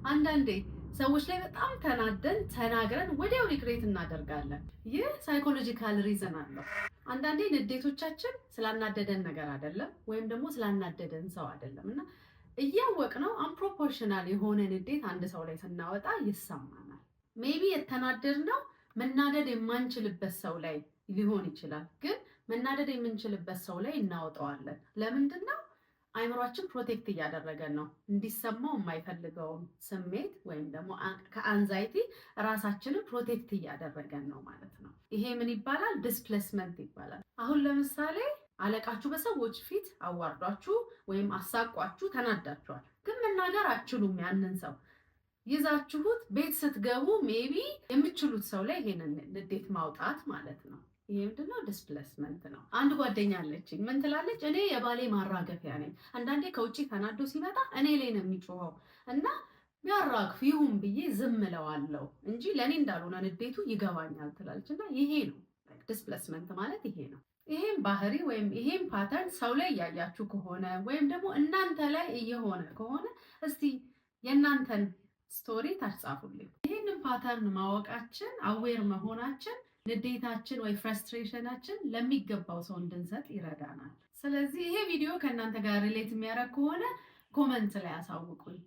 አንዳንዴ ሰዎች ላይ በጣም ተናደን ተናግረን ወዲያው regret እናደርጋለን። ይህ psychological reason አለው። አንዳንዴ ንዴቶቻችን ስላናደደን ነገር አይደለም፣ ወይም ደግሞ ስላናደደን ሰው አይደለም እና እያወቅነው unproportional የሆነ ንዴት አንድ ሰው ላይ ስናወጣ ይሰማናል። Maybe የተናደድነው መናደድ የማንችልበት ሰው ላይ ሊሆን ይችላል፣ ግን መናደድ የምንችልበት ሰው ላይ እናወጣዋለን። ለምንድን ነው? አይምሯችን protect እያደረገን ነው። እንዲሰማው የማይፈልገውን ስሜት ወይም ደግሞ ከ anxiety ራሳችንን protect እያደረገን ነው ማለት ነው። ይሄ ምን ይባላል? Displacement ይባላል። አሁን ለምሳሌ አለቃችሁ በሰዎች ፊት አዋርዷችሁ ወይም አሳቋችሁ ተናዳችኋል፣ ግን መናገር አትችሉም። ያንን ሰው ይዛችሁት ቤት ስትገቡ maybe የምትችሉት ሰው ላይ ይሄንን ንዴት ማውጣት ማለት ነው። ይሄ ምንድነው? Displacement ነው። አንድ ጓደኛ አለችኝ። ምን ትላለች? እኔ የባሌ ማራገፊያ ነኝ። አንዳንዴ ከውጭ ተናዶ ሲመጣ እኔ ላይ ነው የሚጮኸው እና ያራግፍ ይሁን ብዬ ዝም እለዋለሁ እንጂ ለእኔ እንዳልሆነ ንዴቱ ይገባኛል ትላለች። እና ይሄ ነው displacement ማለት፣ ይሄ ነው። ይሄን ባህሪ ወይም ይሄን pattern ሰው ላይ እያያችሁ ከሆነ ወይም ደግሞ እናንተ ላይ እየሆነ ከሆነ እስቲ የእናንተን story ታች ጻፉልኝ። ይህንን pattern ማወቃችን፣ aware መሆናችን ንዴታችን ወይ frustration ኣችን ለሚገባው ሰው እንድንሰጥ ይረዳናል። ስለዚህ ይሄ ቪዲዮ ከእናንተ ጋር relate የሚያደርግ ከሆነ comment ላይ አሳውቁኝ።